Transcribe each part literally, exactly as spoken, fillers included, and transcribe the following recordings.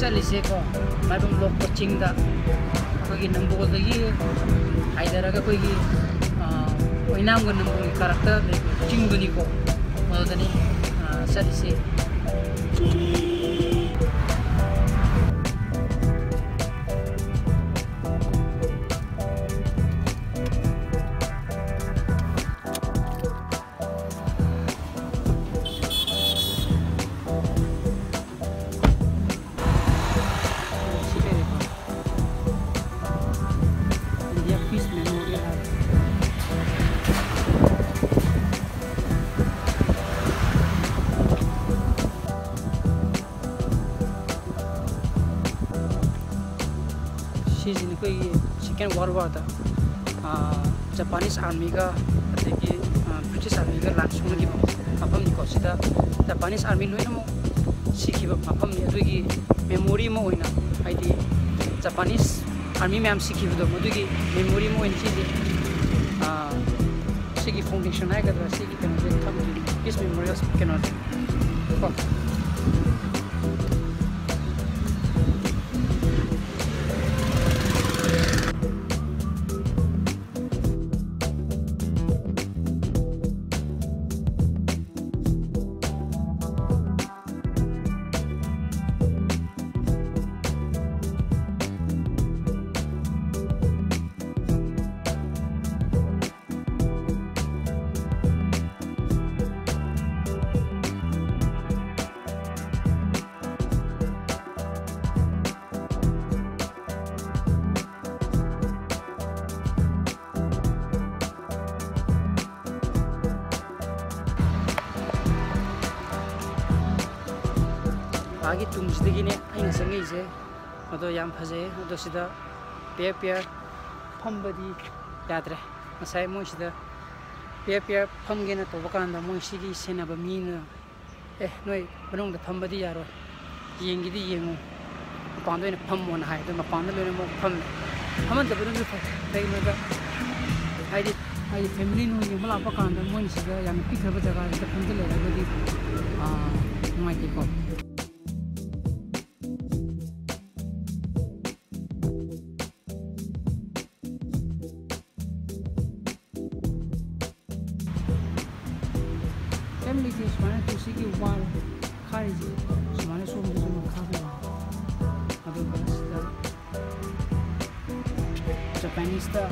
ꯆꯠꯂꯤꯁꯦꯀꯣ, ꯃꯥꯏꯕꯝ ꯂꯣꯛꯄ ꯆꯤꯡꯗ, ꯑꯩꯈꯣꯏꯒꯤ ꯅꯝꯕꯣꯜꯗꯒꯤ ꯍꯥꯏꯊꯔꯒ ꯑꯩꯈꯣꯏꯒꯤ, ꯑ, ꯑꯣꯏꯅꯥꯝꯒ ꯅꯝꯕꯣꯜꯒꯤ ꯀꯥꯔꯛꯇ ꯂꯩꯕ ꯆꯤꯡꯗꯨꯅꯤꯀꯣ꯫ ꯑꯗꯨꯗꯅꯤ, ꯑ, ꯆꯠꯂꯤꯁꯦ꯫ India Peace Memorial ꯍꯥꯏꯕ꯫ ꯁꯤꯁꯤꯅ ꯑꯩꯈꯣꯏꯒꯤ Second World War ꯗ, ꯑꯥ, Japanese Army ꯒ ꯑꯗꯒꯤ, ꯑꯥ, British Army ꯒ ꯂꯥꯟ ꯁꯣꯛꯅꯈꯤꯕ ꯃꯐꯝꯅꯤꯀꯣ꯫ ꯁꯤꯗ Japanese Army ꯂꯣꯏꯅꯃꯛ ꯁꯤꯈꯤꯕ ꯃꯐꯝꯅꯤ꯫ ꯑꯗꯨꯒꯤ memory ꯑꯃ ꯑꯣꯏꯅ, ꯍꯥꯏꯗꯤ Japanese Army ꯃꯌꯥꯝ ꯁꯤꯈꯤꯕꯗꯣ, ꯃꯗꯨꯒꯤ memory ꯑꯃ ꯑꯣꯏꯅ ꯁꯤꯁꯦ, ꯑꯥ, ꯁꯤꯒꯤ foundation ꯍꯥꯏꯒꯗ꯭ꯔꯥ, ꯁꯤꯒꯤ ꯀꯩꯅꯣꯁꯦ ꯊꯝꯈꯤꯕꯅꯤ, Peace Memorial ꯀꯩꯅꯣꯁꯦ ꯀꯣ꯫ ꯑꯥꯒꯤ ꯇꯨꯡꯁꯤꯗꯒꯤꯅꯦ ꯑꯩꯅ ꯆꯪꯉꯛꯏꯁꯦ꯫ ꯑꯗꯣ ꯌꯥꯝ ꯐꯖꯩ꯫ ꯑꯗꯣ ꯁꯤꯗ pair pair ꯐꯝꯕꯗꯤ ꯌꯥꯗ꯭ꯔꯦ꯫ ꯉꯁꯥꯏ ꯃꯣꯏꯁꯤꯗ pair pair ꯐꯝꯒꯦꯅ ꯇꯧꯕ ꯀꯥꯟꯗ ꯃꯣꯏ ꯁꯤꯒꯤ ꯁꯦꯟꯅꯕ ꯃꯤꯅ, "ꯑꯦ, ꯅꯣꯏ ꯃꯅꯨꯡꯗ ꯐꯝꯕꯗꯤ ꯌꯥꯔꯣꯏ, ꯌꯦꯡꯒꯦꯗꯤ ꯌꯦꯡꯉꯨ, ꯃꯄꯥꯟꯗ ꯑꯣꯏꯅ ꯐꯝꯃꯣꯅ" ꯍꯥꯏ꯫ ꯑꯗꯣ ꯃꯄꯥꯟꯗ ꯂꯣꯏꯅꯃꯛ ꯐꯝꯃꯦ꯫ ꯐꯝꯍꯟꯗꯕꯗꯨꯅꯁꯨ ꯐꯩ꯫ ꯀꯩꯒꯤꯅꯣꯗ, ꯍꯥꯏꯗꯤ, ꯍꯥꯏꯗꯤ family ꯅꯨꯡ ꯌꯦꯡꯕ ꯂꯥꯛꯄ ꯀꯥꯟꯗ ꯃꯣꯏꯅ ꯁꯤꯗ ꯌꯥꯝꯅ ꯄꯤꯛꯈ꯭ꯔꯕ ꯖꯒꯥꯁꯤꯗ ꯐꯝꯖꯤꯜꯂꯛꯑꯒꯗꯤ, ꯑꯥ, ꯅꯨꯡꯉꯥꯏꯇꯦꯀꯣ꯫ ꯂꯩꯇꯦ꯫ ꯁꯨꯃꯥꯏꯅ ꯇꯨꯜꯁꯤꯒꯤ ꯋꯥꯜ ꯈꯥꯔꯤꯁꯦ ꯁꯨꯃꯥꯏꯅ ꯁꯣꯝꯗꯁꯨ ꯃꯈꯥꯗ ꯂꯩ꯫ ꯑꯗꯨꯒ ꯁꯤꯗ ꯖꯄꯥꯅꯤꯁꯇ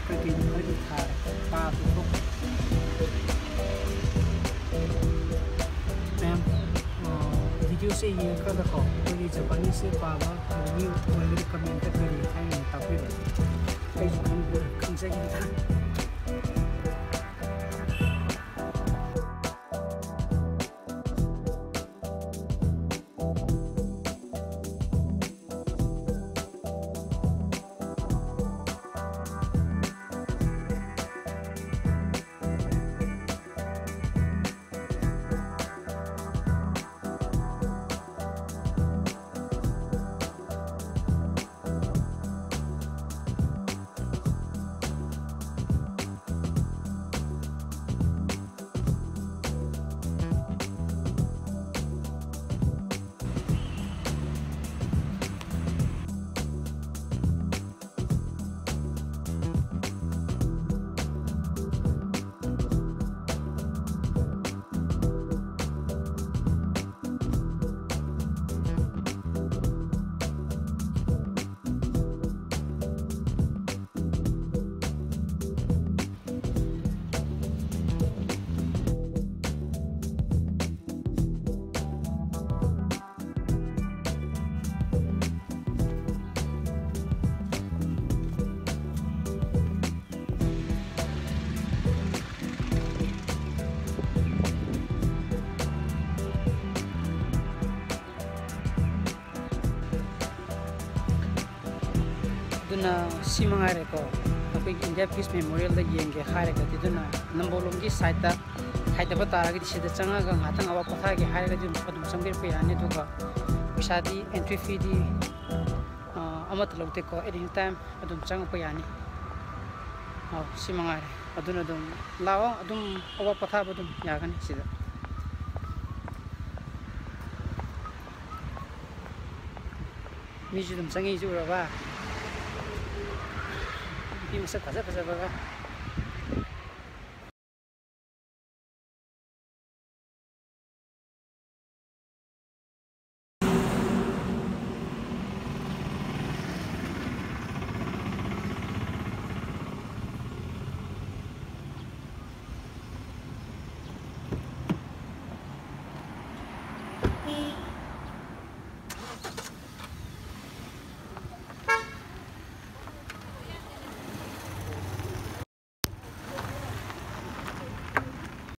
ꯀꯩꯀꯩꯅꯣ ꯈꯔꯗꯤ ꯊꯥꯔꯦ꯫ ꯄꯥꯕꯗꯣ ꯃꯌꯥꯝ, ꯑ, ꯚꯤꯗꯤꯑꯣꯁꯦ ꯌꯦꯡꯉꯀꯥꯟꯗꯀꯣ, ꯑꯩꯈꯣꯏꯒꯤ ꯖꯄꯥꯅꯤꯁꯁꯦ ꯄꯥꯕ ꯍꯩꯕ ꯃꯤ ꯑꯣꯏꯔꯒꯗꯤ ꯀꯃꯦꯟꯇ ꯀꯔꯤ ꯍꯥꯏꯅ ꯇꯥꯛꯄꯤꯔꯛꯑꯣ꯫ ꯑꯩꯁꯨ ꯈꯪ-, ꯈꯪꯖꯈꯤꯗ꯭ꯔꯦ꯫ ꯑꯗꯨꯅ ꯁꯤ ꯃꯉꯥꯏꯔꯦꯀꯣ, ꯑꯩꯈꯣꯏꯒꯤ ꯏꯟꯗꯤꯌꯥ ꯄꯤꯁ ꯃꯦꯃꯣꯔꯤꯌꯦꯜꯗ ꯌꯦꯡꯒꯦ ꯍꯥꯏꯔꯒꯗꯤ꯫ ꯑꯗꯨꯅ ꯅꯝꯕꯣꯜꯂꯣꯝꯒꯤ ꯁꯥꯏꯠꯇ ꯍꯥꯏꯗꯕ ꯇꯥꯔꯒꯗꯤ, ꯁꯤꯗ ꯆꯪꯉꯒ ꯉꯥꯏꯍꯥꯛꯇꯪ ꯑꯋꯥ ꯄꯣꯊꯥꯒꯦ ꯍꯥꯏꯔꯒꯗꯤ ꯑꯗꯨꯝ ꯆꯪꯕꯤꯔꯛꯄ ꯌꯥꯅꯤ꯫ ꯑꯗꯨꯒ ꯄꯩꯁꯥꯗꯤ, ꯑꯦꯟꯇ꯭ꯔꯤ ꯐꯤꯗꯤ, ꯑ, ꯑꯃꯠꯇ ꯂꯧꯗꯦꯀꯣ, ꯑꯦꯅꯤ ꯇꯥꯏꯝ ꯑꯗꯨꯝ ꯆꯪꯉꯛꯄ ꯌꯥꯅꯤ꯫ ꯑꯧ, ꯁꯤ ꯃꯉꯥꯏꯔꯦ꯫ ꯑꯗꯨꯅ ꯑꯗꯨꯝ ꯂꯥꯛꯑꯣ, ꯑꯗꯨꯝ ꯑꯋꯥ ꯄꯣꯊꯥꯕ ꯑꯗꯨꯝ ꯌꯥꯒꯅꯤ ꯁꯤꯗ꯫ ꯃꯤꯁꯨ ꯑꯗꯨꯝ ꯆꯪꯉꯛꯏꯁꯦ ꯎꯔꯕ? ꯅꯨꯄꯤ ꯃꯁꯛ ꯐꯖ ꯐꯖꯕꯒ꯫